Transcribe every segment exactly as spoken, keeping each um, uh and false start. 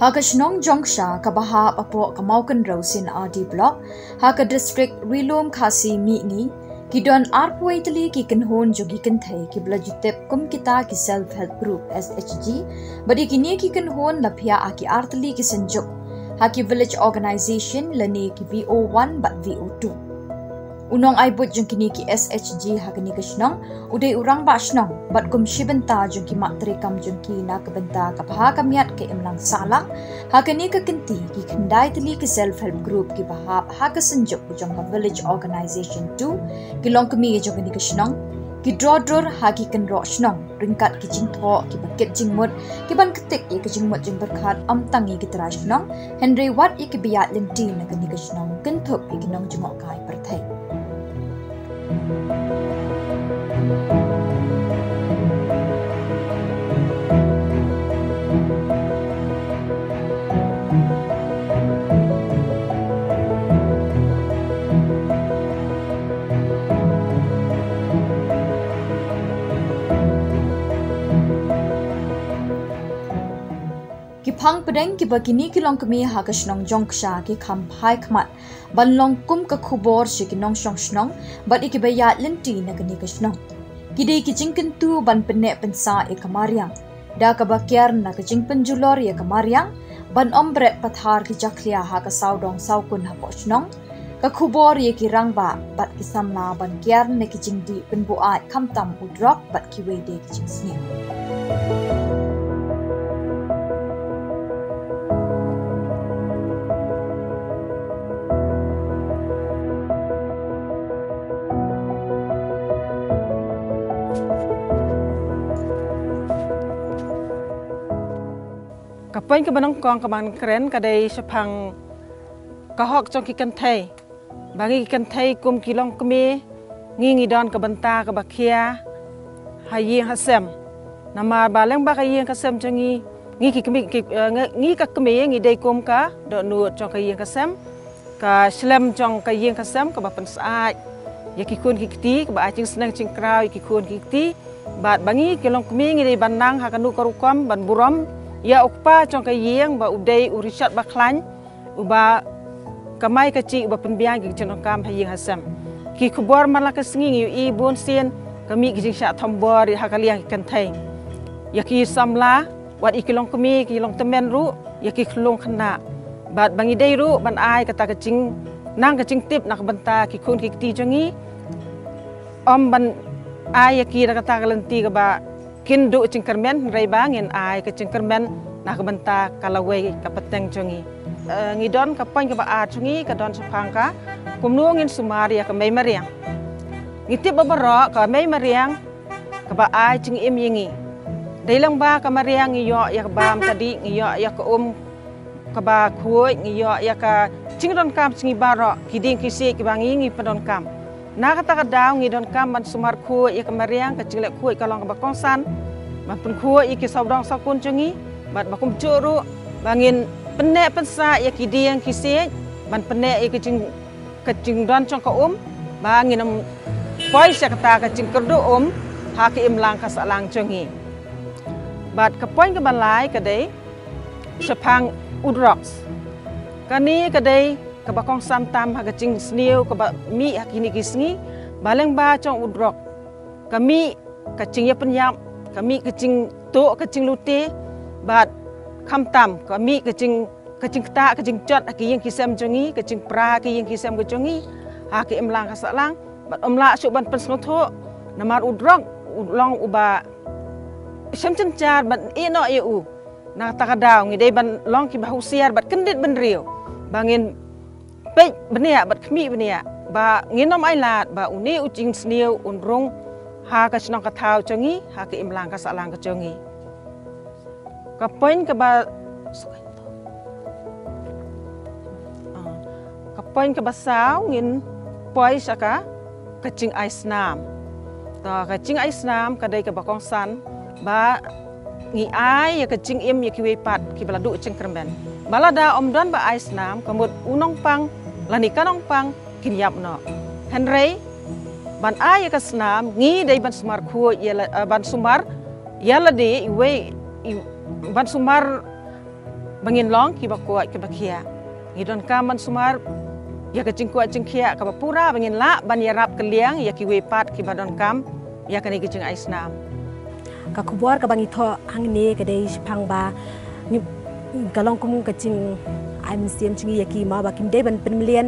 Ha ka shnong Jongsha kaba hap hapoh ka Mawkynrew C&RD Block, ha ka district Ri-lum Khasi Mihngi, ki don arphew tylli ki kynhun jong ki kynthei kiba la ju tip kum kita ki Self Help Group, S H G, bad ïa kine ki kynhun la phiah ha ki artylli ki synjuk, ha ki village organisation lane ki V O one bad V O two. U nongai buit jong kine ki S H G ha kane ka shnong u dei u rangbah shnong bad kum shi bynta jong ki mat treikam jong ki na ka bynta ka bha ka miat ka imlang sahlang. Ha kane ka kynti ki khyndai tylli ki Self Help Group kiba hap ha ka synjuk jong ka Village Organisation two, ki longkmie jong kane ka shnong, ki dro dur ha ki kynroh shnong ryngkat ki jingthoh kiba kit jingmut, kiban ktik ïa ki jingmut jingpyrkhat ym tang ïa ki trai shnong, hynrei wat ïa kiba ïaid lynti na kane ka shnong, kynthup ïa ki nongjngohkai pyrthei. Ki phang pdeng kiba kine ki longkmie ha ka shnong Jongsha ki kham phai khmat ban long kum ka khubor sha ki nongshong shnong bad ïa kiba ïaid lynti na kane ka shnong. Ki dei ki jingkyntu ban pynneh pynsah ïa ka mariang da kaba kiar na ka jingpynjulor ïa ka mariang, ban ym bret pathar ki jakhlia ha ka sawdong sawkun hapoh shnong. Ka khubor ïa ki rangbah bad ki samla ban kiar na ki jingdih pynbuaid khamtam u drok bad kiwei de ki jingsniew. Ka point kaba nyngkong kaba ngan kren ka dei shaphang ka hok jong ki kynthei. Ba ngi ki kynthei kum ki longkmie, ngi ngi don ka bynta kaba khia ha ïing ha sem. Namar ba lyngba ka ïing ka sem jong ngi, ngi ki kmie, ki, eh, ngi, ngi ka kmie ngi dei kum ka dohnud jong ka ïing ka sem. Ka shlem jong ka ïing ka sem kaba pynsyaid ïa ki khun ki kti, kaba ai jingsneng jingkraw ïa ki khun ki kti. Bad ba ngi ki longkmie ngi dei ban nang ha kano ka rukom ban burom ïa u kpa jong ka ïing ba u dei u Richard Bakhlaiñ, uba kamai kajih, uba pynbiang ki jingdonkam ha ïing ha sem. Ki khubor man la ka sngi ngi ïohi bunsien ka mih ki jingshah thombor ha ka liang ki kynthei. Ïa ki samla, wat ïa ki longkmie, ki longtymmen ruh, ïa ki khyllung khynnah. Bad ba ngi dei ruh ban ai kata ka jing, nang ka jingtip na ka bynta ki khun ki kti jong ngi. Ym ban ai ïa ki na kata ka lynti kaba kin duh jingkyrmen, hynrei ba ngin ai ka jingkyrmen na ka bynta ka lawei ka pateng jong ngi. Eh, ngi don ka point kaba ar jong ngi, ka don shaphang ka kumno ngin sumar ïa ka mei mariang. Ngi tip ba baroh ka mei mariang kaba ai jingim ïa ngi. Dei lyngba ka mariang ngi ïoh ïa ka bam ka dih, ngi ïoh ïa ka um kaba khuid, ngi ïoh ïa ka jingdonkam jong ngi baroh, ki dieng ki siej kiba ngi ngi pyndonkam. Na kata ka daw ngi donkam ban sumar khuid ïa ka mariang, ka jingleh khuid ka long kaba kongsan ban pynkhuid ïa ki sawdong sawkun jong ngi, bad ba kumjuh ruh ba ngin pynneh pynsah ïa ki dieng ki siej ban pynneh ïa ka jing ka jingdon jong ka um, ba ngin ym poi sha kata ka jingkyrduh um ha ka imlang ka sahlang jong ngi. Bad ka point kaba lai ka dei shaphang u drugs. Kane ka dei kaba kongsan tam ha ka jingsniew kaba mih ha kine ki sngi, ba lyngba jong u drug ka mih ka jingïapynïap, ka mih ka jingtuh ka jinglute, bad khamtam ka mih ka jing ka jingktah ka jingjot ha ki ïing ki sem jong ngi, ka jingpra ha ki ïing ki sem ka jong ngi ha ka imlang ka sahlang. Bad ym lah shuh ban pynsngewthuh namar u drug u long uba shem jynjar ban ïehnoh ïa u. Na kata ka daw ngi dei ban long kiba husiar bad kyndit bynriew ba ngin peit bniah bad khmih bniah ba ngin ym ailad ba une u jingsniew un rung ha ka shnong ka thaw jong ngi, ha ka imlang ka sahlang ka jong ngi. Ka point kaba, ah, ka point kaba saw ngin poi sha ka, ka jingai snam. To ka jingai snam ka dei kaba kongsan ba ngi ai ïa ka jingim ïa kiwei pat kiba la duh jingkyrmen. Ba lada ym don ba ai snam ka mut u nongpang lane ka nongpang kin ïap noh. Hynrei ban ai ïa ka snam ngi dei ban sumar khuid ïa la, eh, ban sumar ïa lade iwei i, ban sumar ba ngin long kiba koit kiba khiah. Ngi donkam ban sumar ïa ka jingkoit jingkhiah kaba pura ba ngin lah ban ïarap kylliang ïa kiwei pat kiba donkam ïa kane ka jingai snam. Ka khubor kaba ngi thoh hangne ka dei shaphang ba ngi, ka long kum ka jingai mynsiem jong ngi ïa ki mo ba kim dei ban pynmlien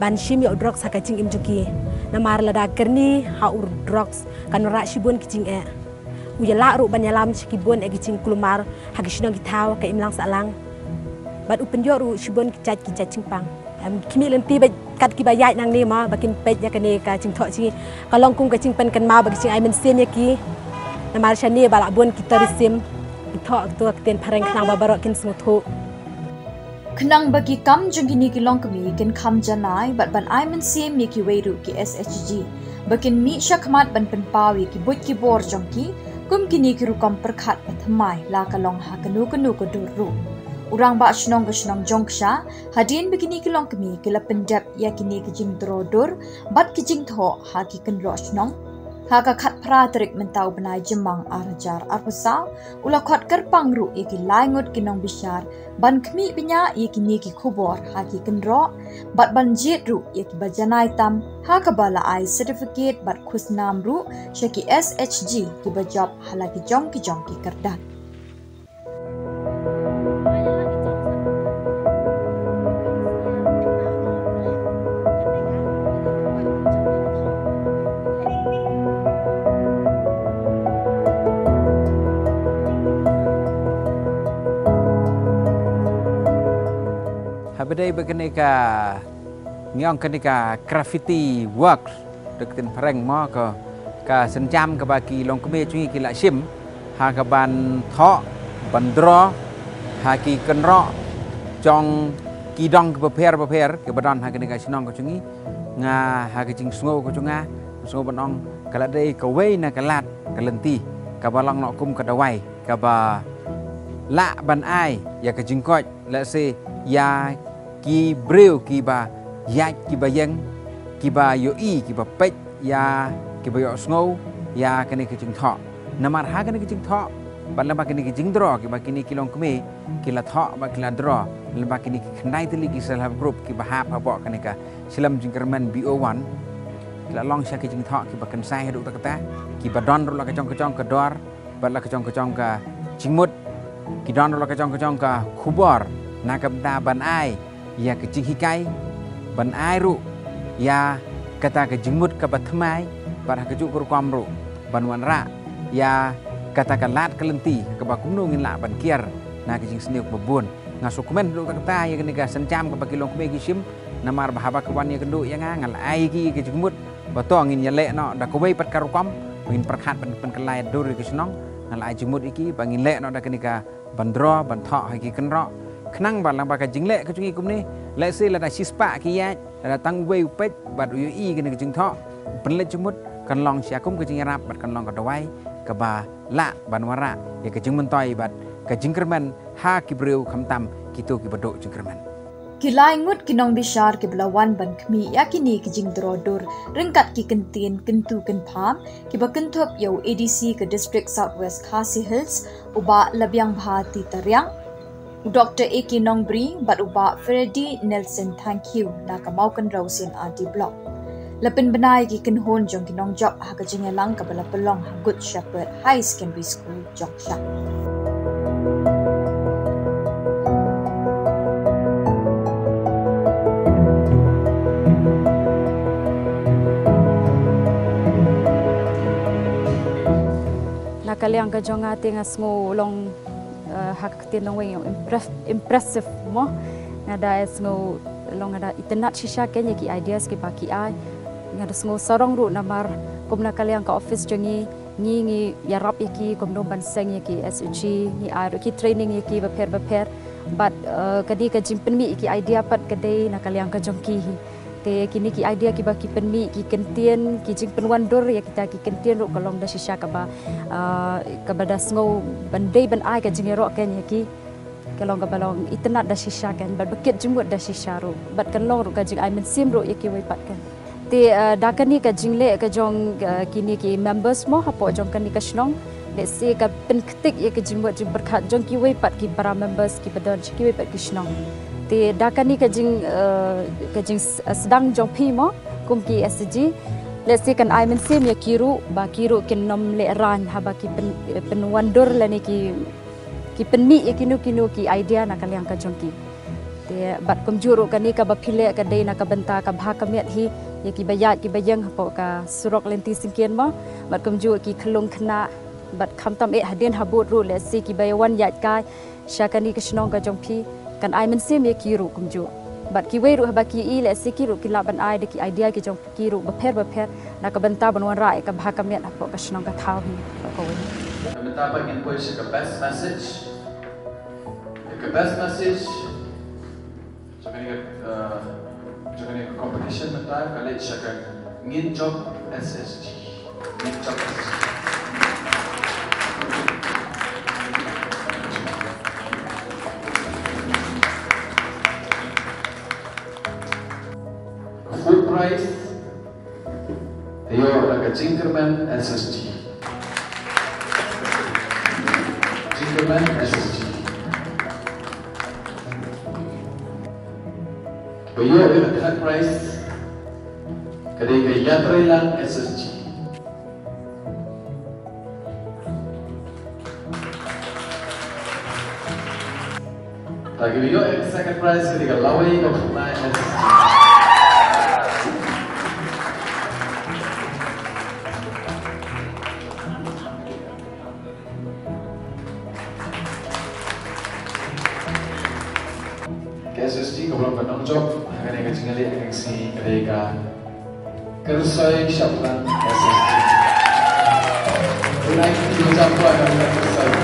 ban shim ïa u drugs ha ka jingim jong ki. Namar lada kyrni ha u drugs kan wanrah shibun ki jingeh. U ïalah ruh ban ïalam sha ki bun eh ki jingkulmar ha ki shnong ki thaw ka imlang sahlang. Bad u pynïoh ruh shibun ki jait ki jait jingpang. Em, ki mih lynti ba kat kiba ïaid nangne mo ba kin peit ïa kane ka jingthoh jong ngi. Ka long kum ka jingpynkynmaw ba ka jingai mynsiem ïa ki. Namar shane ba lah bun ki tourism. Thoh to ka ktien phareng khnang ba baroh kin sngewthuh. Khnang ba ki kam jong kine ki longkmie kin kham janai bad ban ai mynsiem ïa kiwei ruh ki S H G. Ba kin mih shakhmat ban pynpaw ïa ki buit ki bor jong ki, kum kine ki rukom pyrkhat ba thymmai la ka long ha kano kano ka dur ruh. U rangbah shnong ka shnong Jongksha, hadien ba kine ki longkmie ki la pyndep ïa kine ki jingdro dur bad ki jingthoh ha ki kynroh shnong. Ha ka khatphra tarik mynta u bnai Jymmang ar hajar arphew saw, u la khot kyrpang ruh ïa ki lai ngut ki nongbishar ban khmih bniah ïa kine ki khubor ha ki kynroh bad ban jied ruh ïa kiba janai tam ha kaba la ai certificate bad khusnam ruh sha ki S H G kiba jop ha la ki jong ki jong ki kyrdan. Haba dei ba kane ka, ngi ong kane ka graffiti works, da ka ktien phareng mo, ka, ka sienjam kaba ki longkmie jong ngi ki la shim ha kaban thoh, ban draw ha ki kynroh jong ki dong kiba pher bapher kiba don ha kane ka shnong ka jong ngi. Nga ha ka jingsngew ka jong nga, sngew ban ong ka la dei kawei na ka lad ka lynti kaba long noh kum ka dawai kaba lah ban ai ïa ka jingkoit, lehse ïa ki briew kiba ïaid kiba ïeng, kiba ïohi, kiba peit ïa, kiba ïohsngew ïa kane ka jingthoh. Namar ha kane ka jingthoh bad lyngba kane ka jingdro kiba kine ki longkmie ki la thoh bad ki la dro lyngba kine ki khyndai tylli ki self help group kiba hap hapoh kane ka shlem jingkyrmen B O one, ki la long sha ki jingthoh kiba kynsai haduh katta katta, kiba don ruh la ka jong ka jong ka dor bad la ka jong ka jong ka jingmut, ki don ruh la ka jong ka jong ka khubor na ka bynta ban ai ïa ka jinghikai, ban ai ruh ïa kata ka jingmut kaba thymmai, bad ha kajuh ka rukom ruh ban wanrah ïa kata ka lad ka lynti kaba kumno ngin lah ban kiar na ka jingsniew kaba bun. Nga sngewkmen haduh katta katta ïa kane ka sienjam kaba ki longkmie ki shim, namar ba haba ki wan ïakynduh ïa nga, nga la ai ïa ki ka jingmut ba to ngin ïaleh noh da kawei pat ka rukom, ngin pyrkhat ban pynkylla dur ïa ka shnong. Nga la ai jingmut ïa ki ba ngin leh noh da kane ka ban dro, ban thoh ha ki kynroh, khnang ba lyngba ka jingleh ka jong ngi kumne, lehse lada shispah ki ïaid, lada tang uwei u peit bad u ïohi kane ka jingthoh, u pynleit jingmut, kan long sha kum ka jingïarap bad kan long ka dawai kaba lah ban wanrah ïa ka jingmyntoi bad ka jingkyrmen ha ki briew, khamtam kito kiba duh jingkyrmen. Ki lai ngut ki nongbishar kiba la wan ban khmih ïa kine ki jingdro dur ryngkat ki kyntien kyntu kynpham kiba kynthup ïa u A D C ka District South West Khasi Hills, u Bah Labiangbha T Tariang, u Doktor A K Nongbri bad u Bah Freddy Nelson Thangkhiew na ka Mawkynrew C and R D Block. La pynbna ïa ki kynhun jong ki nongjop ha ka jingïalang kaba la pynlong ha Good Shepherd High Secondary School, Jongksha. Na ka liang ka jong nga te nga sngew long, eh, ha ka ktien nongwei ong impress-, impressive mo. Nga da sngew long, nga da itynnad shisha kein ïa ki ideas kiba ki ai. Nga da sngew sarong ruh namar kum na ka liang ka office jong ngi, ngi, ngi ïarap ïa ki kumno ban seng ïa ki S H G, ngi ai ruh ki training ïa ki bapher bapher. Bad, eh, ka dei ka jingpynmih ïa ki idea pat ka dei na ka liang ka jong ki hi. Te kine ki idea kiba ki pynmih, ki kyntien, ki jingpynwandur ïa kita ki kyntien ruh ka long da shisha kaba, ah, kaba da sngew ban dei ban ai ka jingïaroh kein ïa ki. Ka long kaba long itynnad da shisha kein, bad ba kit jingmut da shisha ruh. Bad kan long ruh ka jingai mynsiem ruh ïa kiwei pat kein. Te, ah, da kane ka jingleh ka jong, ah, kine ki members mo hapoh jong kane ka shnong, Let's say ka pynktik ïa ka jingmut jingpyrkhat jong kiwei pat ki para members kiba don sha kiwei pat ki shnong. Te da kane ka jing, eh, ka jing s-, sdang jong phi mo, kum ki S G. Let's say kan ai mynsiem ïa ki ruh, ba ki ruh kin nym lehraiñ haba ki pyn-, pynwandur lane ki, ki pynmih ïa kino kino ki idea na ka liang ka jong ki. Te bad kumjuh ruh kane kaba phi leh ka dei na ka bynta ka bha ka miat hi ïa kiba ïaid kiba ïeng hapoh ka surok lynti syngkien mo. Bad kumjuh ki khyllung khynnah bad khamtam eh hadien habud ruh, let's say kiba ïa wan ïaid kai sha kane ka shnong ka jong phi, kan ai mynsiem ïa ki ruh kumjuh. Bad kiwei ruh haba ki i, let's say ki ruh ki lah ban ai da ki idea ki jong ki ruh bapher bapher na ka bynta ban wanrah ïa ka bha ka miat hapoh ka shnong ka thaw hi. Ka mynta pat ngin poi sha ka best message. Ka best message jong kane ka, uh, jong kane ka competition mynta ka leit sha ka Ngin Jop S S G. Ngin Jop S S G. Fourth prize, te ïoh na ka Jingkyrmen S S G. Jingkyrmen S S G. Ba ïoh ïa ka third prize, ka dei ka Ïatreilang S S G. Ta ki ïoh ïa ka second prize ka dei ka Lawei Bakhuid S S G. Ka S S G kaba long ka nongjop ha kane ka jingïaleh ka sngi ka dei ka Kyrsoi Shaphrang S S G. Tonight ki jingïatreilang ka Kyrsoi.